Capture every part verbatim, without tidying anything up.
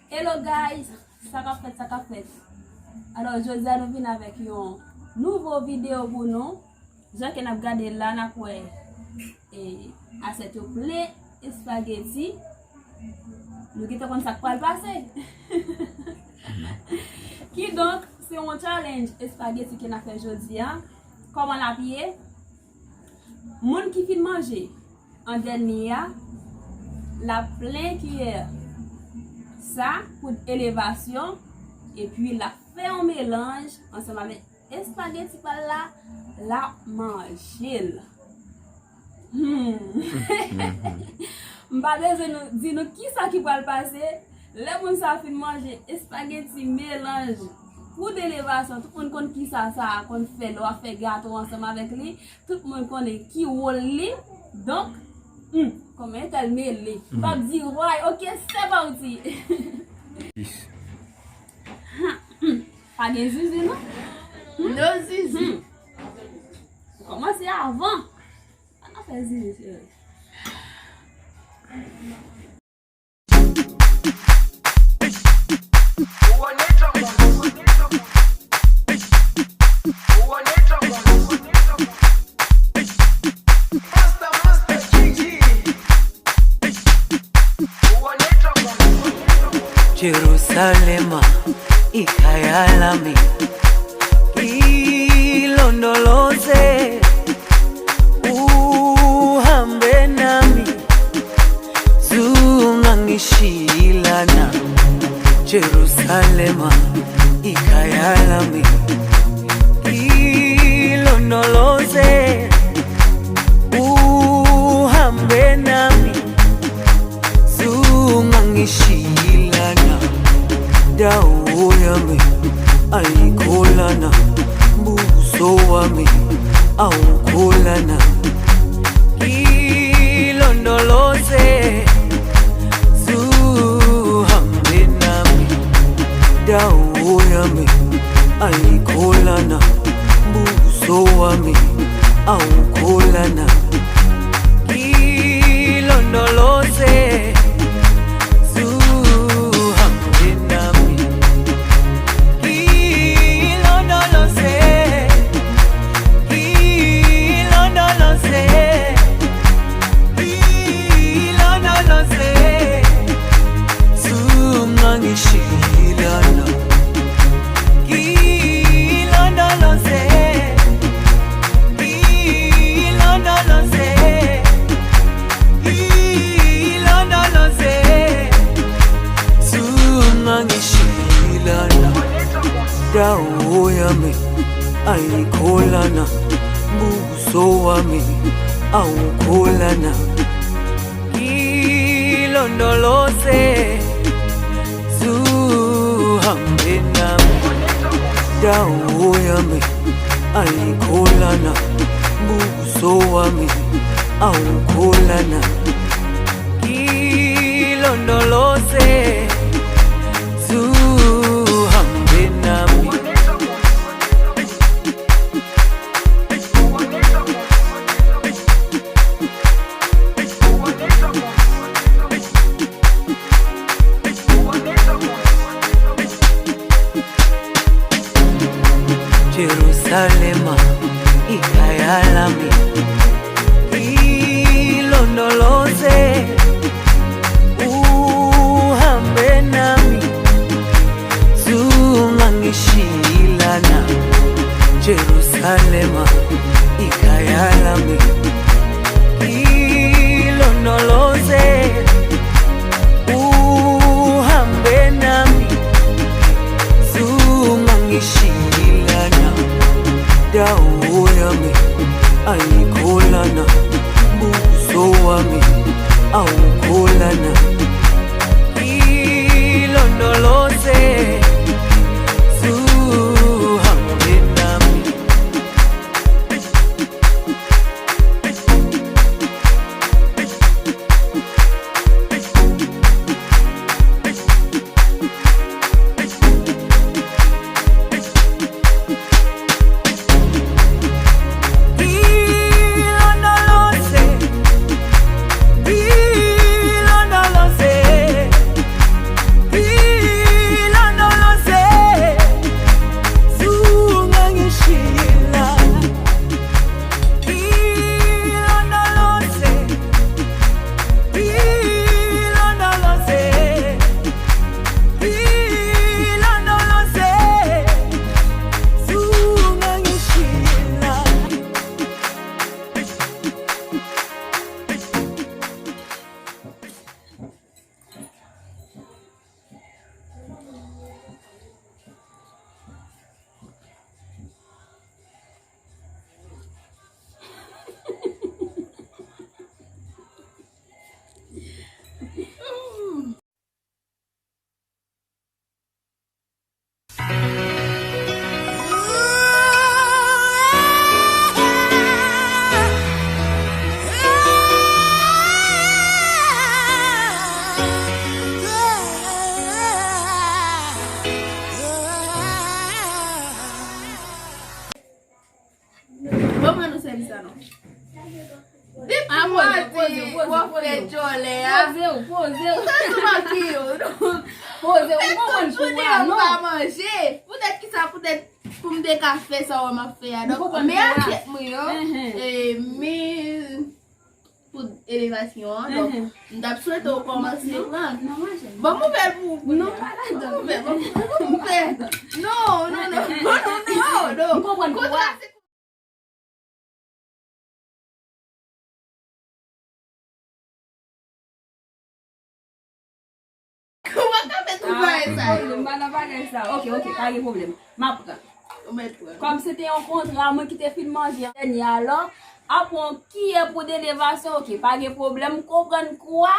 Hello guys, sa k ap fèt, sa k ap fèt? Alò, jodi a nou vin avèk yon nouvo videyo pou nou. Jan ke n ap gade la, n ap wè e, asyèt yo plen espageti. Nou gentan konn sa k pral pase. Kidonk, se yon challenge espageti ke n ap fè jodi a. Kòman l ap ye? Moun ki fin manje an dènye a, l ap plen kiyè sa poud elevasyon, epi l ap fè yon melanj ansanm avèk espageti pa l la, l ap manje l. Hmm. M pa bezwen nou, di nou kisa ki pral pase. Lè moun sa fin manje espageti melanj poud elevasyon, tout moun konn kisa sa a konn fè lè w ap fè gato ansanm avèk li. Tout moun konnen ki wòl li. Donk, hmm, kòman entèl mele. M p ap di why. Ok, se pati. Pa gen zizi, non? No zizi. Hmm. Ou kòmanse avan. Pa nan fè zizi, sere. Jerusalema, ikaya lami, ilondoloze, uhambe nami, zungangishilana. Jerusalema, ikaya lami, ilondoloze, uhambe nami, zungangishilana. Dawo yami, ayikholana, mbuso wami, awukholana. Ilondoloze, zuhambe nami. Dawo yami, ayikholana, mbuso wami, awukholana. Ilondoloze, zuhambe nami. Ilondoloze, ilondoloze, ilondoloze, zungangishilana. Ilondoloze, ilondoloze, ilondoloze, zungangishilana. Dawo yami, ayikholana, mbuso wami, awukholana. Ilondoloze, zuhambe nami. Dawo yami, ayikholana, mbuso wami, awukholana. Ilondoloze, zuhambe nami. Jerusalema, ikaya lami, ilondoloze, uhambe nami, zungangishilana. Jerusalema, ikaya lami, ilondoloze, uhambe nami, zungangishilana. Dawo yami, ayikho Bon, mwen nou sèvi sa non. Depi maten, w ap fè djòlè a. Poze w, poze w. Ou ta sou makiye w. Poze w, ou konprann kou a, non. Ou pa manje. Poutèt ki sa, poutèt pou m te ka fè sa w wè m ap fè a. Donk, men asyèt mwen yo, e, men pou elevasyon an. Donk, m t ap swete w kòmanse pran. Ban m ouvè l pou ou. Non, pa ladan. Ban m ouvè, ban m ouvè. Non, non, non. Non, non, non. M konprann kou a. Ou pa ka fè tout bagay sa yo. M pa nan bagay sa. Ok, ok, pa gen pwoblèm. M ap pran. Ou mèt pran. Kòm se te yon kontra, mwen ki te fin manje an dènye, alò, ap pran yon kiyè pou elevasyon, ok, pa gen pwoblèm. M konprann kou a,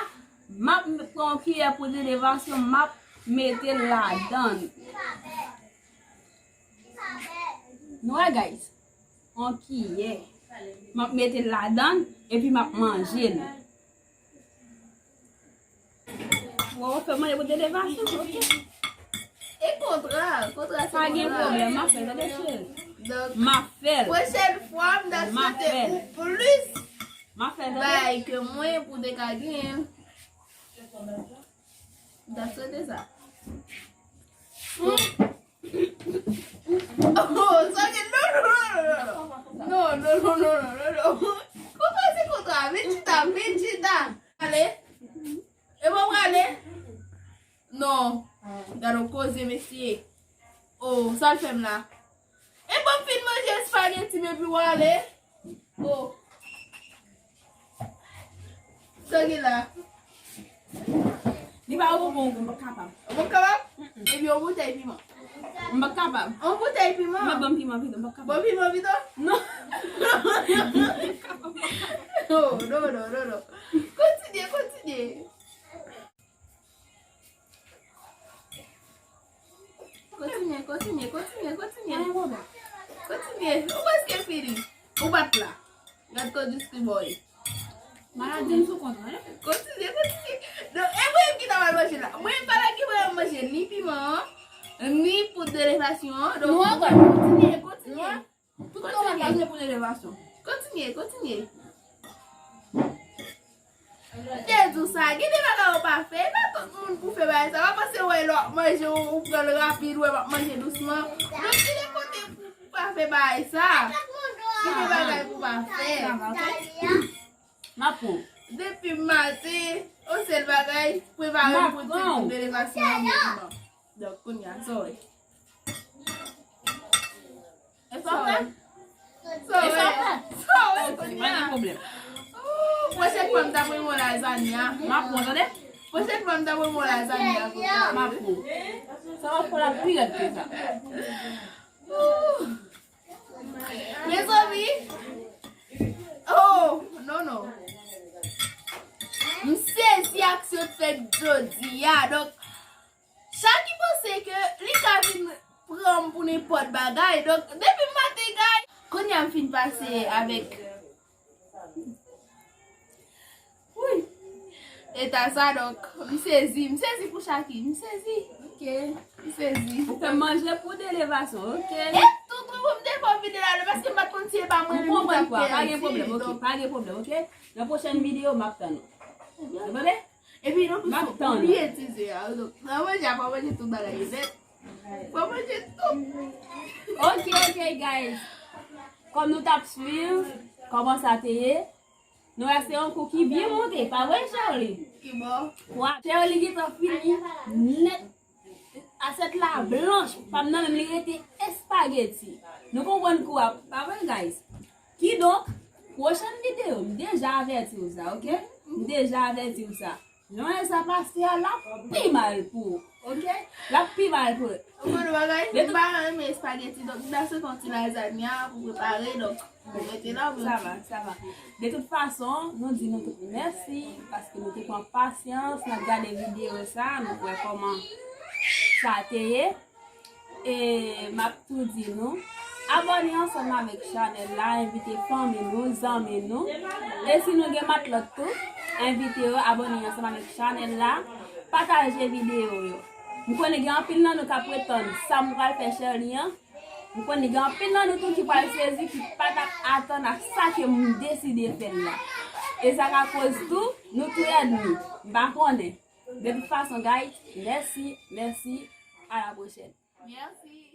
m ap pran yon kiyè pou elevasyon, m ap mete l ladan l. Nou wè, guys? Yon kiyè. M ap mete l ladan l, epi m ap manje l. Bon, w fè manje pou elevasyon, ok. E kontra, kontra se kontra. Pa gen pwoblèm, m ap fè l, tande cheri. Donk, m ap fè l. Pwochèn fwa, m ta swete ou plis bagay ke mwen pou te ka genyen. M ta swete sa. Oh, sa gen, non, non, non, non. Non, non, non, non, non, non, non. Kontra se kontra. Vin chita, vin chita. Ale. E bon, prale. Non. Gade yon koze, mesye. Oh, sa l fè m la. E bon, m fin manje espageti m epi w ale. Oh. Sa gen la? Li pa bon pou mwen, m pa kapab. Ou pa kapab? Epi yon boutèy piman. M pa kapab. Yon boutèy piman? Mwen ban m piman pito, m pa kapab. Bon piman pito? Non. Oh, non, non, non, non. Kontinye, kontinye. Kontinye, kontinye, kontinye, kontinye. Kontinye. Ou prèske fini. Ou bat la. Gad kò diskri bòy. Maladi m sou kont mwen. Kontinye, kontinye. Donk, e mwen menm ki ta pral manje la. Mwen pa la ki mwen manje ni piman an, ni poud de levasyon an. Donk, kontinye, kontinye. Tout kontinye. Tout kontinye pou elevasyon. Kontinye, kontinye. M te di w sa, gen de bagay ou pa fè, e pa tout moun pou fè bagay sa. Pa panse w wè lè w ap manje, ou, ou pran l rapid, ou wè m ap manje dousman. Donk, gen de kote pou, pou pa fè bagay sa. Gen de bagay pou pa fè. M ap pran. Depi maten, yon sèl bagay, prepare m pou ti elevasyon an byen piman. Donk, kounye a, sa w wè. E sa w fè? Sa w fè? Sa w fè kounye a? Pa gen pwoblèm. Ooh, pwochèn fwa m ta pran yon lazanya. M ap pran, tande? Pwochèn fwa m ta pran yon lazanya kounye a. M ap pran. Sa w ap fè la pi rèd ke sa. Ooh. Mezanmi. Oh, non, non. M sezi aksyon fèt jodi a. Donk, Chaki panse ke li ka vin pran m pou nenpòt bagay. Donk, depi maten, guys, kounye a m fin pase avèk, wi, eta sa, donk, m sezi, m sezi pou Chaki, m sezi. Ok. M sezi. Ou fè m manje pou de levasyon, ok? E tout, wi, m te fè w vide la, paske m pa t konn si e pa mwen menm ki t ap fè l, pa gen pwoblèm, ok, pa gen pwoblèm, ok? Nan pwochèn videyo, m ap tann ou. Ou tande? Epi, nan plis, ou bliye tize a, donk, nan manje a, fò manje tout bagay yo nèt. Fò manje tout. Ok, ok, guys. Kòm nou t ap swiv kòman sa te ye, nou wè se yon kou ki byen monte, pa vre, Shirley? Ki bò? Wa, Shirley gentan fini nèt. Asyèt la blanch, pa m nan menm, li rete espageti. Nou konprann kou a, pa vre, guys? Kidonk, pwochèn videyo, m deja avèti w sa, ok? M deja avèti w sa. Jan w wè sa pase a, l ap pi mal pou ou, ok? L ap pi mal pou ou. Ou konn yon bagay? M pa renmen espageti, donk, m ta sot yon ti lazanya pou prepare, donk, mete la, sa va, sa va. De tout fason, nou di nou tout mèsi, paske nou te pran pasyans, n ap gade videyo sa, nou wè kòman sa te ye. E m ap tou di nou, abòne ansanm avèk chanèl la, envite fanmi nou, zanmi nou. E si nou gen matlòt tou, envite yo abòne ansanm avèk chanèl la, pataje videyo yo. M konnen gen anpil nan nou k ap ret tann sa m pral fè Sherly an. M konnen gen anpil nan nou tou ki pral sezi, ki pa t ap atann a sa ke m deside fè l la. E sa ka koz tou, nou tou ènmi. M pa konnen. De tout fason, guys, mèsi, mèsi, à la prochaine. Mèsi.